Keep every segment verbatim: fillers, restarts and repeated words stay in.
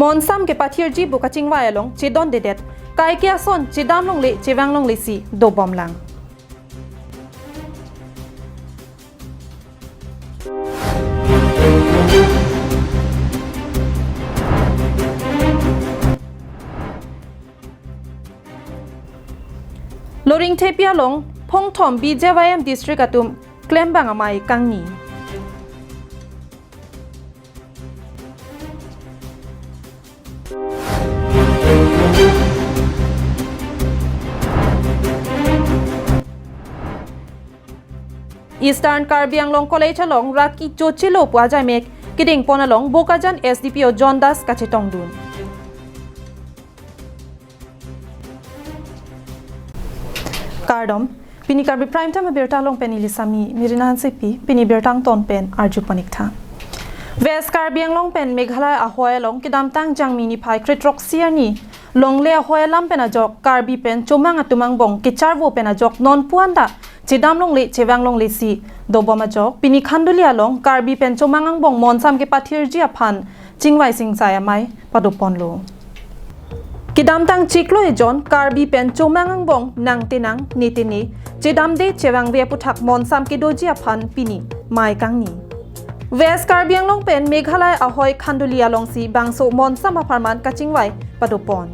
Monsam kepathirji pu kachingvai along chedondedet. Kaike ason chedam longle chevang longle si dobomlang. Loringthepi along phongthom B J Y M district atum klembang amei kangni. Eastern Karbi Anglong College along raki chochelo pu ajaimek kedengpon along Bokajan S D P O John Das kachetongdun. Kardom, pini Karbi Prime Time abirta along pen ili sami Mirina Hansepi, pini birta angton pen arju ponik tha. West Karbi Anglong pen Meghalaya ahoi along kedamtang Jangmi niphai krethrok sirni longle ahoi alam pen ajok Karbi pen chomang atum angbong kecharvo pen ajok non puan ta chedam longle chevang longle si dobom ajok pini Khanduli along Karbi pen chomang angbong monsam kepathirji aphan chingvai singsai amei padoponlo. Kedamtang chiklo ejon Karbi pen chomang angbong nang tenang ne tene chedamde chevangve aputhak monsam kedoji aphan pini mei kangni. West Karbi Anglong pen Meghalaya ahoi Khanduli alongsi bangso monsam apharman kachingvai padopon.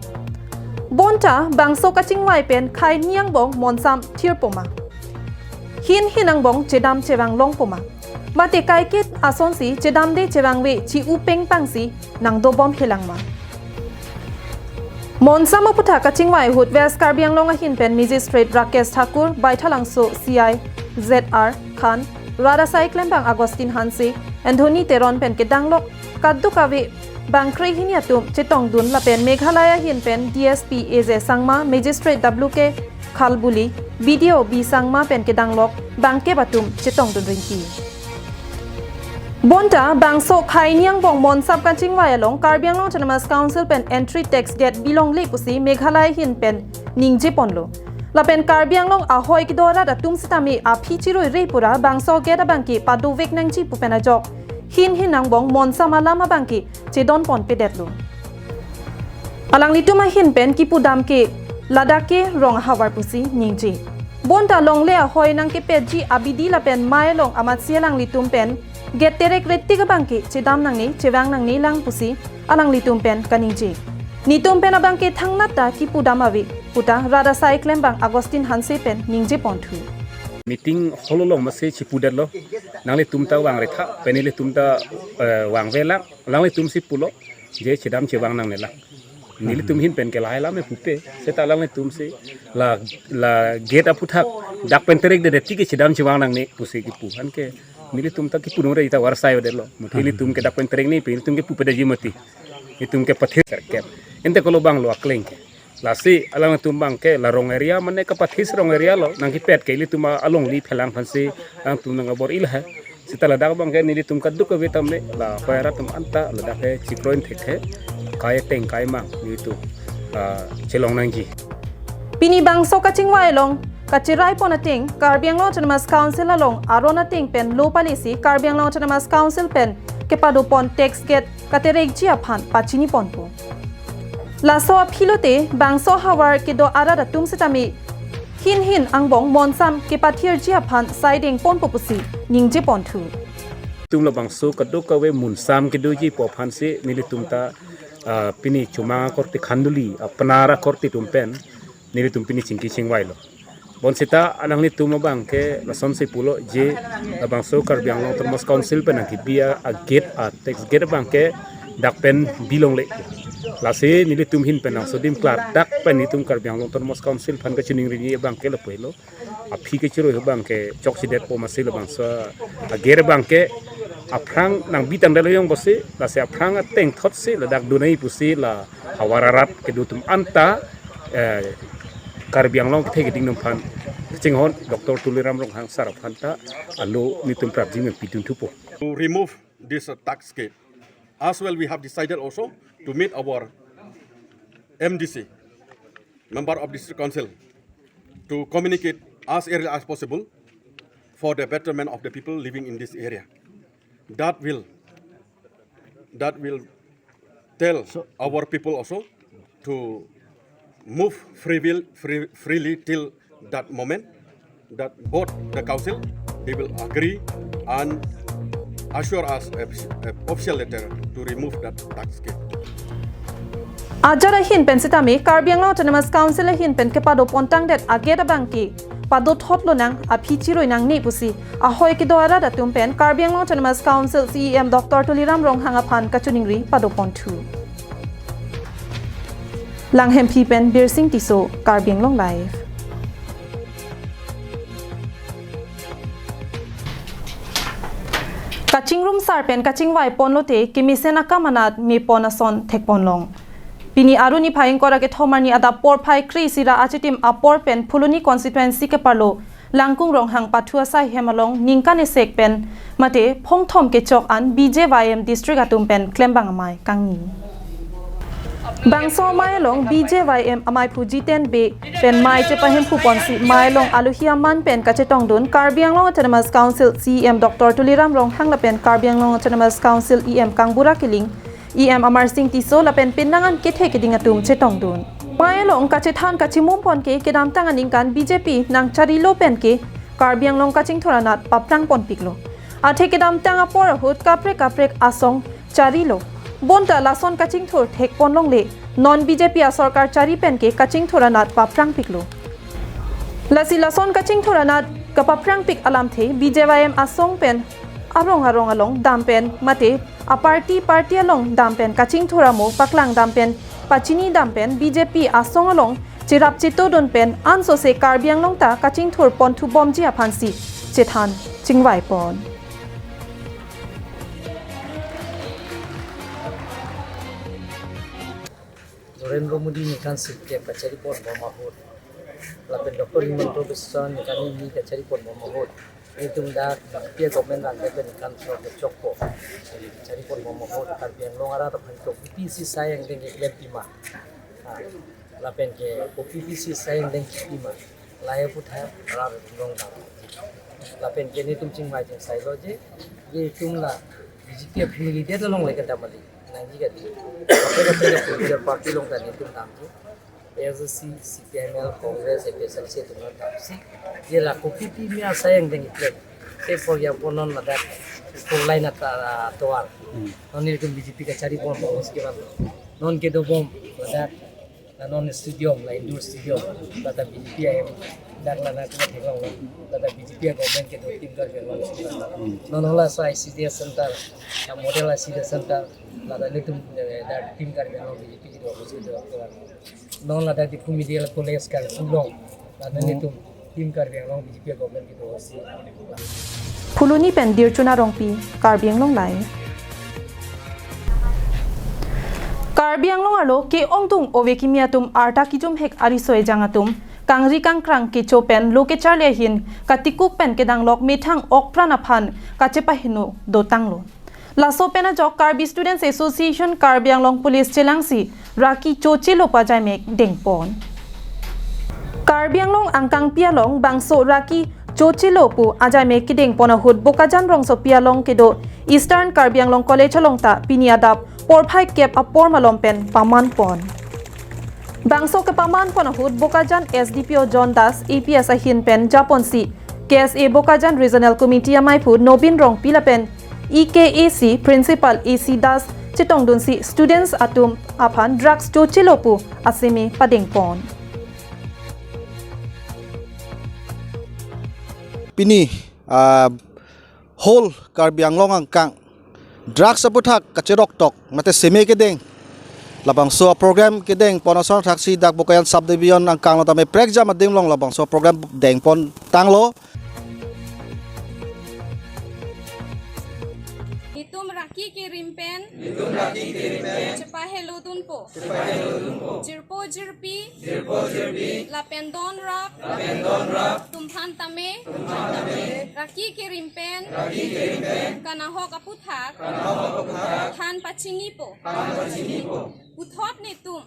Bonta bangso kachingvai pen khei ni angbong monsam thirpoma. Hin hin angbong chedam chevang longpoma. Mate kaike asonsi chedamde chevangve chi-u pengpangsi nangdobom helangma. Monsam aputhak kachingvai ahut West Karbi Anglong ahin pen Magistrate Rakesh Thakur, Baithalangso C I Z R Khan, rat asai klembang Augustine Hanse, Anthony Teron pen kedanglok kadokave bangkre hini atum chetongdun lapen Meghalaya ahin pen D S P A J Sangma, Magistrate W K Khalbuli, B D O B Sangma pen kedanglok bangkep atum chetongdun ringki. Bonta bangso khei ni angbong monsam kachingvai along Karbi Anglong Autonomous Council pen entry tax gate bilongle pusi Meghalaya ahin pen ningjeponlo. Lapen Karbi Anglong ahoi kedo arat atum sitame aphi chiroire pura bangso gate abangke padovek nangji pu pen ajok hin hin angbong monsam alam abangke chedonpon pedetlo. Alanglitum ahin pen kipudam ke ladak ke rong ahavar pusi ningje. Bonta longle ahoi nangkepetji abidi lapen mei along amatsi alanglitum pen gate terek retik abangke chedam nangne chevang nangne lang pusi alanglitum pen kaningje. Netum pen abangke thangnat ta kipudam ave puta rat asai klembang Augustine Hanse pen ningjeponthu. Meeting hall along masi chipudetlo. Nanglitum ta vangretha, pen ilitum ta, eh, vangvelang. Alanglitumsi pulo je chedam chevang nangne lang. Nelitum ahin pen ke lahai lam pupe. Seta alanglitumsi la, la gate aputhak dak pen terekdedet tike chedam chevang nangne pusi kipu. Anke nelitum ta kipu nore ita varsai vedetlo. Mati ilitum ke dak pen terek ni pe ilitum ke pupedetji mati. Itum kepathir serkep. Ente kolo banglo akleng ke. Lasi alangtum abangke la rong area mane kapathis rong area lo nangkepet ke ilitum alongli phelang aphansi alangtum nang abor-i lahai. Seta ladak abangke nelitum kadokave tame la pera tum anta ladak he chikroin thek he kai teng kai mang nelitum, ah, chelong nangji. Pini bangso kachingvai along kachiraipon ateng Karbi Anglong Autonomous Council along aron ateng pen lo palisi Karbi Anglong Autonomous Council pen kepadopon tax gate katerekji aphan pachiniponpo. Laso aphi lote bangso havar kedo arat atum sitame hin hin angbong monsam kepathirji aphan saidengponpo pusi ningjeponthu. Tum labangso kadokave monsam kedoji pu aphansi nelitum ta, ah, pini chomang akorte Khanduli, ah, Panara akorte atum pen nelitum pini chingki chingvailo. Bonseta alanglitum abangke lasonsi pulo je labangso Karbi Anglong Autonomous Council pen nangkebi a gate a tax gate abangke dak pen bilongle. Lasi nelitum ahin pen nangsodim klardak pen nelitum Karbi Anglong Autonomous Council aphan kachiningri abangke lapulo. Aphi kechiroi abangke chokchedetpo masi labangso a gate abangke aphrang nangbi tangdetlo yong bosi lasi aphrang ateng thotsi ladak dunai pusi la havar arat kedo atum anta, eh, Karbi Anglong kethe keding atum aphan chinghon Doctor Tuliram Ronghang sar aphan ta alo nelitum prapjin nangpidunthupo. To remove this, uh, tax gate. As well, we have decided also to meet our M D C, Member of District Council, to communicate as early as possible for the betterment of the people living in this area. That will, that will tell our people also to move free will, free, freely till that moment that both the council, they will agree and assure us a, a official letter to remove that tax gate. Ajat ahin pen sitame Karbi Anglong Autonomous Council ahin pen kepado pontangdet a-gate abang ke pado thot lonang, aphi chiroi nangne pusi ahoi kedo arat atum pen Karbi Anglong Autonomous Council C E M Doctor Tuliram Ronghang aphan kachiningri pado ponthu. Langhemphi pen Birsing Tisso, Karbi Anglong Live. Kachingrum sar pen kachingvai ponlote kemesen akam anat me pon ason thek ponlong. Pini Aru niphai ingkoi ra kethom arni adap porphai kre-isi ra achitim apor pen Phuloni constituency keparlo Langkung Ronghang pathu asai hem along ningkan esek pen mate phongthom kechok an B J Y M district atum pen klembang amei kangni. Bangso amei along B J Y M ameiphu Jiten Bey pen mei chepahemphu ponsi mei along alohi aman pen kachetongdun Karbi Anglong Autonomous Council C E M Doctor Tuliram Ronghang lapen Karbi Anglong Autonomous Council E M Kangbura Killing, E M Amarsing Tisso lapen penang an kethe keding atum chetongdun. Mei along kachethan kachimum pon ke kedamtang aningkan B J P nangcharilo pen ke Karbi Anglong kachingthur anat paphrang ponpiklo. Athe kedamtang apor ahut kaprek kaprek asong charilo. Bonta lason kachingthur thek ponlongle, non B J P asorkar chari pen ke kachingthur anat paphrangpiklo. Lasi lason kachingthur anat kapaphrangpik alamthe B J Y M asong pen arong arong along dam pen mate a-party party along dam pen kachingthur amo paklang dam pen pachini dam pen B J P asong along cherap chetongdun pen ansose Karbi Anglong ta kachingthur ponthu bomji aphansi chethan chingvai pon. Narendra Modi ningkan sirkep kachari ponbom ahut lapen Doctor Himanta Biswa ningkan hini kachari ponbom ahut, nelitum dak B J P government rang pen ningkan throk kechokpo. Kachari ponbom ahut Karbi Anglong arat aphan kopi pisi sai angdeng keklem pima, ah, lapen ke kopi pisi sai angdeng kepima, lahai aputhak rat rong dam. Lapen ke nelitum chingvai chingsailo je, nelitum la B J P a-family det along le kedam kali. Nangji kali. Kaprek kaprek political party along ta nelitum damji. A S D C, C P I M L, Congress, A P H L C atum damsi. Je la kopi pisi asai angdeng keklem. Te por ya pon non ladak four lane ata tovar. Hmm. Non nelitum B J P kachari ponbom si kevan. Non kedobom ladak. La non stadium, la indoor stadium, lata B J P ahem, dak la nangtum theklonglo, lata B J P a-government kedo Team Karbi Anglong. Hmm. Non hala so I C D S center, la model I C D S center, lata nelitum, eh, dak Team Karbi Anglong B J P kedo office kedo. Non lata Diphu Medical College kar sulong, lata nelitum Team Karbi Anglong B J P government kedo si. Phuloni pen Dirchuna Rongpi, Karbi Anglong Live. Karbi Anglong arlo ke-ongdung ove kimi atum arta kijumhek ariso ejang atum kangri kangkrang kecho pen lo kecharli ahin katikuk pen kedanglok methang okpran aphan kachepaheno dotanglo. Laso pen ajok Karbi Students Association Karbi Anglong Police chelangsi raki chochelo pu ajaimek dengpon. Karbi Anglong angkangpi along bangso raki chochelo pu ajaimek kedengpon ahut Bokajan rongsopi along kedo Eastern Karbi Anglong College along ta pini adap porphai kep apor malom pen pamanpon. Bangso kepamanpon ahut Bokajan S D P O John Das A P S ahin pen japonsi K S A Bokajan Regional Committee ameiphu Nobin Rongpi lapen E K A C Principal A C Das chetongdunsi students atum aphan drugs chochelo pu aseme padengpon. Pini, ah, whole Karbi Anglong angkang drugs aputhak kacheroktok mate seme kedeng, labangso program kedengpon ason thaksi dak Bokajan Sub Division angkanglo tame prekjam adim along labangso program dengpon tanglo. Itum raki kerim pen. Itum raki kerim pen. Chepahelodunpo. Chepahelodunpo. Jirpo jirpi. Jirpo jirpi. Lapen don rap. Lapen don rap. Atumphan tame. Atumphan tame. Raki kerim pen. Raki kerim pen. Kanahok aputhak. Kanahok aputhak. Than pachinipo. Than pachinipo. Puthot netum.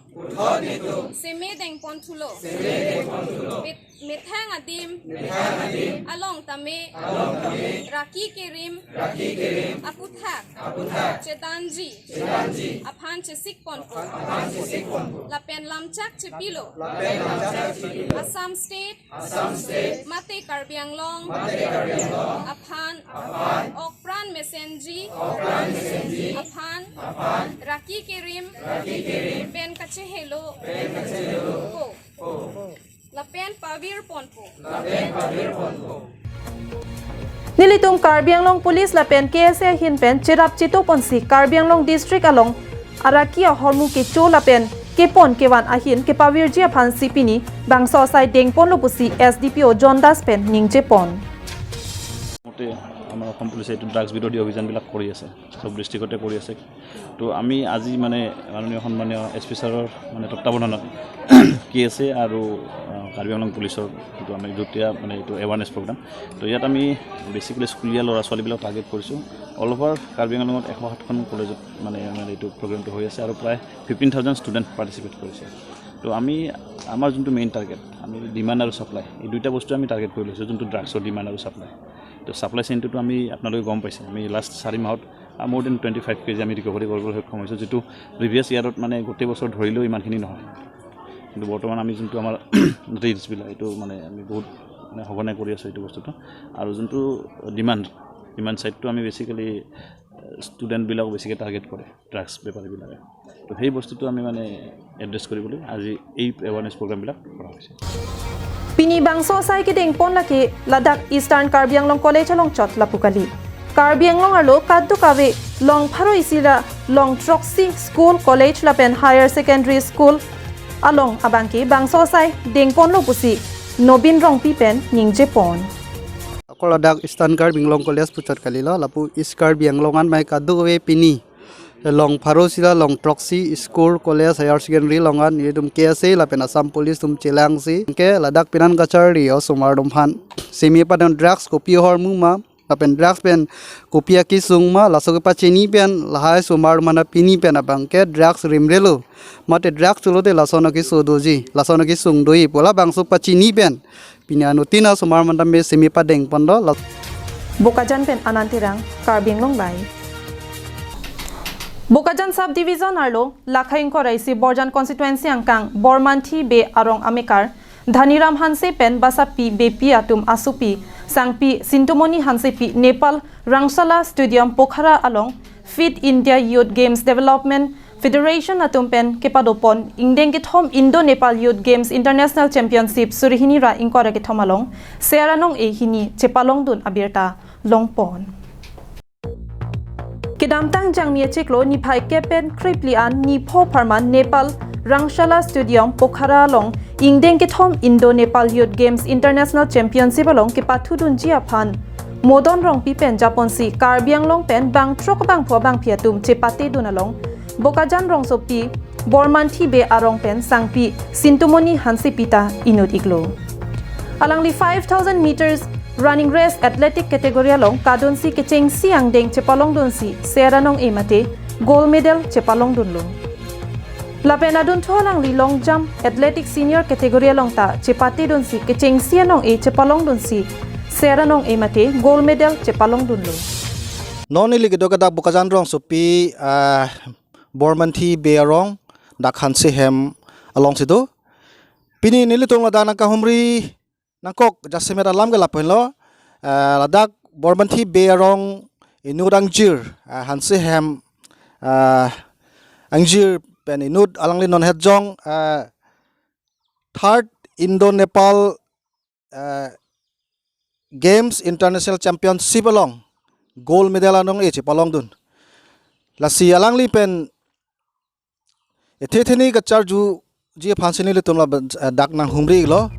Seme dengpon thulo. Met-, methang adim. Along tame. Raki kerim. Aputhak. Chedanji. Aphan chesikponpo. Lapen lamchak chepilo. Assam State. Mate Karbi Anglong. Aphan. Okpran mesenji. Aphan. Raki kerim. Pen kachehelo. Po. Lapen pavirponpo. Nelitum Karbi Anglong Police lapen K S A ahin pen cherap chetoponsi Karbi Anglong District along araki ahormu kecho lapen kepon kevan ahin kepavirji aphansi pini bangso asai dengponlo pusi S D P O John Das pen ningjepon. মতে আমাৰ অসম পুলিচে এইটো ড্ৰাগছ বিৰোধী অভিযানবিলাক কৰি আছে, চব ডিষ্ট্ৰিক্টতে কৰি আছে। তো আমি আজি মানে মাননীয় সন্মানীয় এছ পি ছাৰৰ মানে তত্বাৱধানত কে এছ এ আৰু আহ, কাৰ্বি আংলং পুলিচৰ যিটো আমি যুটীয়া মানে এইটো এৱাৰনেছ প্ৰগ্ৰাম। তো ইয়াত আমি বেচিকেলি স্কুলীয়া ল'ৰা ছোৱালীবিলাক টাৰ্গেট কৰিছোঁ। অল অভাৰ কাৰ্বি আংলঙত এশ সাতখন কলেজত মানে আমাৰ এইটো প্ৰগ্ৰামটো হৈ আছে আৰু প্ৰায় ফিফটিন থাউজেণ্ড ষ্টুডেণ্ট পাৰ্টিচিপেট কৰিছে। তো আমি আমাৰ যোনটো মেইন টাৰ্গেট, আমি ডিমাণ্ড আৰু ছাপ্লাই, এই দুইটা বস্তু আমি টাৰ্গেট কৰি লৈছোঁ, যোনটো ড্ৰাগছৰ ডিমাণ্ড আৰু ছাপ্লাই। তো ছাপ্লাই চেইনটোতো আমি আপোনালোকে গম পাইছে, আমি লাষ্ট চাৰি মাহত মোৰ দেন টুৱেণ্টি ফাইভ কেজি আমি ৰিকভাৰী কৰিবলৈ সক্ষম হৈছোঁ, যিটো প্ৰিভিয়াছ ইয়াৰত মানে গোটেই বছৰ ধৰিলেও ইমানখিনি নহয়। কিন্তু বৰ্তমান আমি যোনটো আমাৰ ৰেইডছবিলাক, এইটো মানে আমি বহুত মানে সঘনাই কৰি আছোঁ এইটো বস্তুটো। আৰু যোনটো ডিমাণ্ড, ডিমাণ্ড ছাইডটো আমি বেচিকেলি ষ্টুডেণ্টবিলাকক বেছিকৈ টাৰ্গেট কৰে ড্ৰাগছ বেপাৰীবিলাকে। তো সেই বস্তুটো আমি মানে এড্ৰেছ কৰিবলৈ আজি এই এৱাৰনেছ প্ৰগ্ৰামবিলাক কৰা হৈছে। Pini bangso asai kedengpon lake ladak Eastern Karbi Anglong College along chot lapu kali. Karbi Anglong arlo kadokave long pharo isi ra long throksi school, college lapen higher secondary school along abangke bangso asai dengponlo pusi Nobin Rongpi pen ningjepon. Ako ladak Eastern Karbi Anglong College pu chot kalilo, lapu East Karbi Anglong an mai kadokave pini long pharo isi ra long throksi school, college, higher secondary along an nelitum K S A lapen Assam Police atum chelangsi ke ladak pinan kacharli osomar atum aphan semi padan drugs kopi ahormu ma lapen drugs pen kopi akesung ma laso kepachini pen lahai osomar atum aphan pini pen abangke drugs rimrelo mate drugs cholote lason akeso doji, lason akesung doji pu labangso pachini pen pini anuttin osomar atum aphan tame semi padengponlo. Bokajan pen Anand Terang, Karbi Anglong Live. Bokajan Sub Division arlo Lakha ingkoi ra isi Borjan Constituency angkang Bormanthi Bey arong amekar Dhaniram Hanse pen basapi bepi atum asopi sangpi Sintumoni Hansepi Nepal Rangshala Stadium Pokhara along Fit India Youth Games Development Federation atum pen kepadopon ingdeng kethom Indo Nepal Youth Games International Championship suri hini ra ingkoi ra kethom along Ser anong-e hini chepalongdun abirta longpon. Kedamtang Jangmi achiklo niphai kep pen krepli an nipho apharman Nepal Rangshala Stadium Pokhara along ingdeng kethom Indo Nepal Youth Games International Championship along kepathudunji aphan Modon Rongpi pen japonsi Karbi Anglong pen bangthrok bangpho bangphi atum chepatedun along Bokajan rongsopi Bormanthi Bey arong pen sangpi Sintumoni Hansepi ta inut-iklo. Alangli five thousand meters running race athletic category along kadunsi kechengsi angdeng chepalongdunsi Ser anong-e mate gold medal chepalongdunlo. Lapen adunthu alangli long jump athletic senior category along ta chepatedunsi kechengsi anong-e chepalongdunsi Ser anong-e mate gold medal chepalongdunlo. Non ili kedo ke dak Bokajan rongsopi, ah, Bormanthi Bey arong dak Hanse hem alongsi do. Pini nelitum ladak nangkahumri nangkok jasemet alam ke lapu henlo, ah, ladak Bormanthi Bey arong inut angjir, ah, Hanse hem, ah, angjir pen inut alangli non het jong, ah, third Indo Nepal, ah, Games International Championship along gold medal anong-e chepalongdun. Lasi alangli pen ethe theni kacharjuji aphansi nelitum la, eh, dak nanghumri-iklo.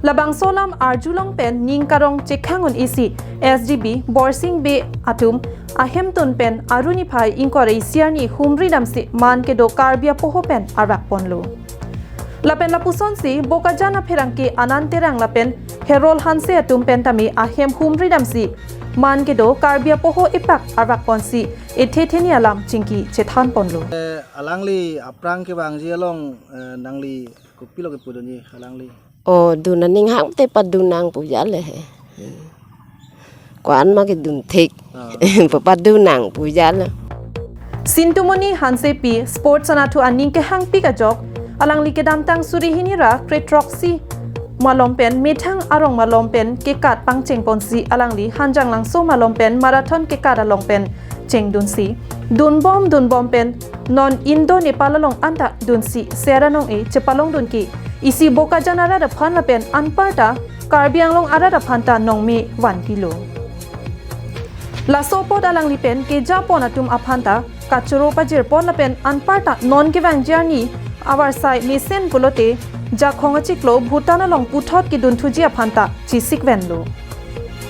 Labangso alam arjulong pen ning karong chekhang un-isi S G B Borsing Bey atum ahemtun pen aru niphai ingkoi ra isi arni humri damsi man kedo Karbi apoho pen arakponlo. Lapen lapusonsi Bokajan apherangke Anand Terang lapen Herol Hanse atum pen tame ahem humri damsi man kedo Karbi apoho epak arvak ponsi ethe theni alam chingki chethan ponlo. Eh, alangli aphrang kevangji along, eh, nangli kopilo kepudunji alangli? Oh, dun aning hang te padun nang pu ja le he. Ko-an ma kedun thik. Ah. Padun nang pu ja le. Sintumoni Hansepi sports anatthu aning kehangpik ajok, alangli kedamtang suri hini ra kre throksi malom pen methang arong malom pen kekat pangcheng ponsi alangli Hanjanglangso malom pen marathon kekat along pen chengdunsi dunbom dunbom pen non Indo Nepal along anta dunsi Sera Nong-e chepalongdun ke isi Bokajan arat aphan lapen anparta Karbi Anglong arat aphan ta nongme vanpilo. Laso apot alangli pen keja pon atum aphan ta kachoro pajir pon lapen anparta non kevangji arni avarsai mesen pulote Jakhong achiklo Bhutan along puthot kedunthuji aphan ta chesikvenlo.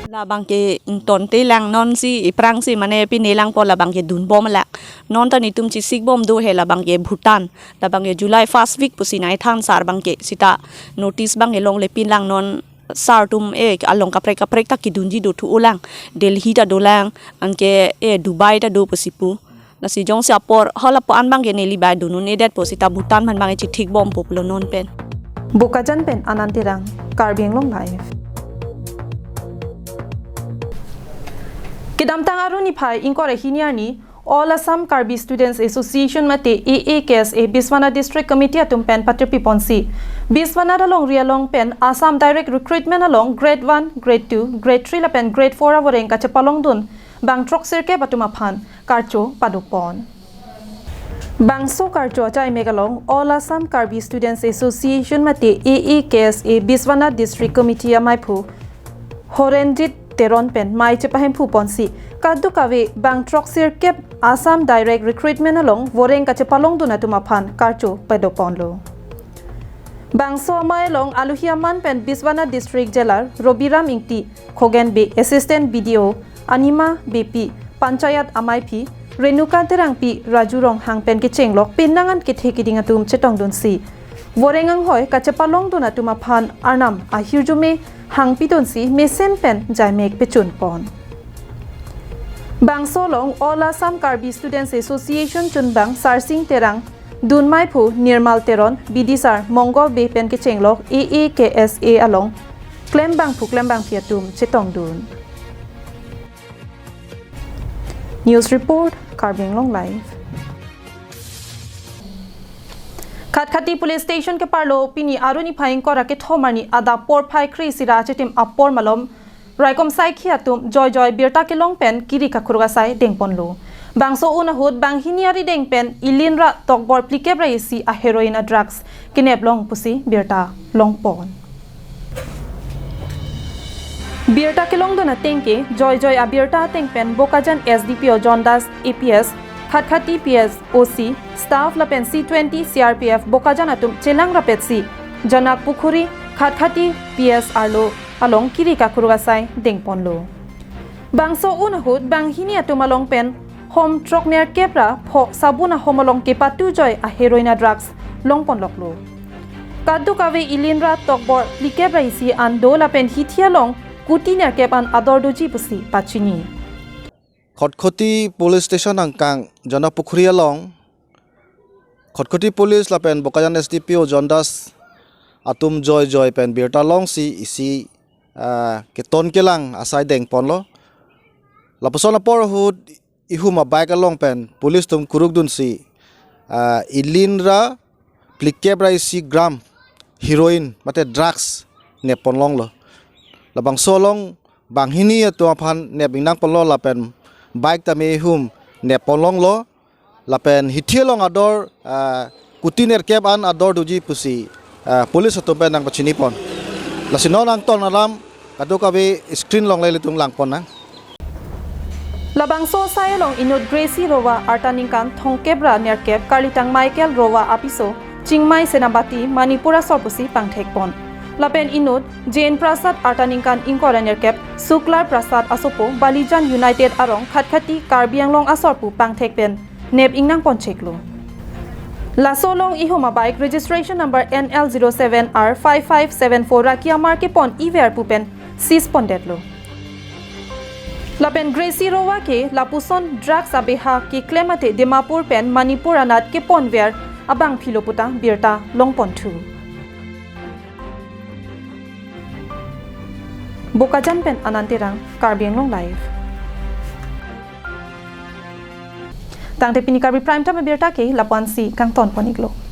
Labang ke ingtonte lang, nonsi iphrangsi mane pine lang po labang ke dunbom lang. Non ta netum chesikbom do he labang ke Bhutan. Labang ke July first week pusi nai than sar bang ke sita notice bang ke longle pin lang, non sar atum e along kaprek kaprek ta kedunji do thu ulang. Delhi ta do lang, anke e Dubai ta do pusi pu. Lasi jongsi apor halapo an bang ke neli bai dunun edet po sita Bhutan aphan bang ke chethikbom po pulo non pen. Bokajan pen Anand Terang, Karbi Anglong Live. Kedamtang Aru niphai ingkoi ra hini arni All Assam Karbi Students Association mate A A K S A Biswanath District Committee atum pen patirpi ponsi Biswanath alongri along pen Assam Direct Recruitment along Grade one, Grade two, Grade three lapen Grade four avoreng kachepalongdun bang throksirkep atum aphan karcho padopon. Bangso karcho achai mek along All Assam Karbi Students Association mate A A K S A Biswanath District Committee amaiphu Horenjit Teron pen mei chepahemphu ponsi kadokave bang throksirkep Assam Direct Recruitment along voreng kachepalongdun atum aphan karcho padoponlo. Bangso amei along aluhi aman pen Biswanath District Jailer Robiram Ingti, Khogen Bey Assistant B D O, Anima Beypi, Panchayat amaiphi Renuka Terangpi, Raju Ronghang pen kechenglok penang an kethe keding atum chetongdunsi voreng anghoi kachepalongdun atum aphan arnam ahirjume hangpidunsi mesen pen jaimek pechunpon. Bangso along All Assam Karbi Students Association chunbang Sarsing Terang, dunmeiphu Nirmal Teron, bidisar Mongol Bey pen kechenglok A A K S A along klembangphu klembangphi atum chetongdun. News report, Karbi Anglong Live. Khatkhati Police Station keparlo pini Aru niphai ingkoi ra kethom arni adap porphai kre-isi ra achitim apor malom raikom saikhi atum joijoi birta kelong pen kiri kakuruk asai dengponlo. Bangso un ahut banghini arideng pen Ilinra tokbor phlikep ra isi a heroin a drugs keneplong pusi birta longpon. Birta kelongdun ateng ke joijoi abirta ateng pen Bokajan S D P O John Das A P S, Khatkhati P S O C staff lapen C twenty C R P F Bokajan atum chelang rapetsi Janak Pukhuri Khatkhati P S arlo along kiri kakuruk asai dengponlo. Bangso un ahut banghini atum along pen hom throknerkep ra pho sabun ahom along kepatujoi a heroin a drugs longponloklo. Kadokave Ilinra tokbor phlikep ra isi an do lapen hithi along kuti nerkep an ador doji pusi pachini. Khatkhati Police Station angkang Janak Pukhuri along, Khatkhati Police lapen Bokajan S D P O John Das atum joijoi pen birta longsi isi, ah, keton kelang asai dengponlo. Lapuson apor ahut ihum a bike along pen police atum kurukdunsi, ah, Ilinra phlikep ra isi gram heroin mate drugs nepponlonglo. Labangso along banghini atum aphan nep ingnangponlo lapen bike tame ihum nepponlonglo. Lapen hithi along ador, ah, kuti nerkep an ador doji pusi, ah, police atum pen nangpachinipon. Lasi non angton alam kadokave screen along le ilitum langpon nang. Labangso asai along inut Gracie Rowa arta ningkan thomkep ra nerkep karlitang Michael Rowa apiso Chingmai Senapati Manipur asor pusi pangthekpon. Lapen inut Jane Prasad arta ningkan ingkoi ra nerkep Suklar Prasad asopo Balijan United arong Khatkhati Karbi Anglong asor pu pangthek pen nep ingnangponcheklo. Laso along ihum a bike registration number N L zero seven R five five seven four raki amar kepon iver pu pen seize pondetlo. Lapen Gracie Rowah ke lapuson drugs abeha keklem mate Dimapur pen Manipur anat keponver abangphi lo puta birta longponthu. Bokajan pen Anand Terang, Karbi Anglong Live. Tangte pini Karbi Prime Time abirta ke lapu-ansi kangtonpon-iklo.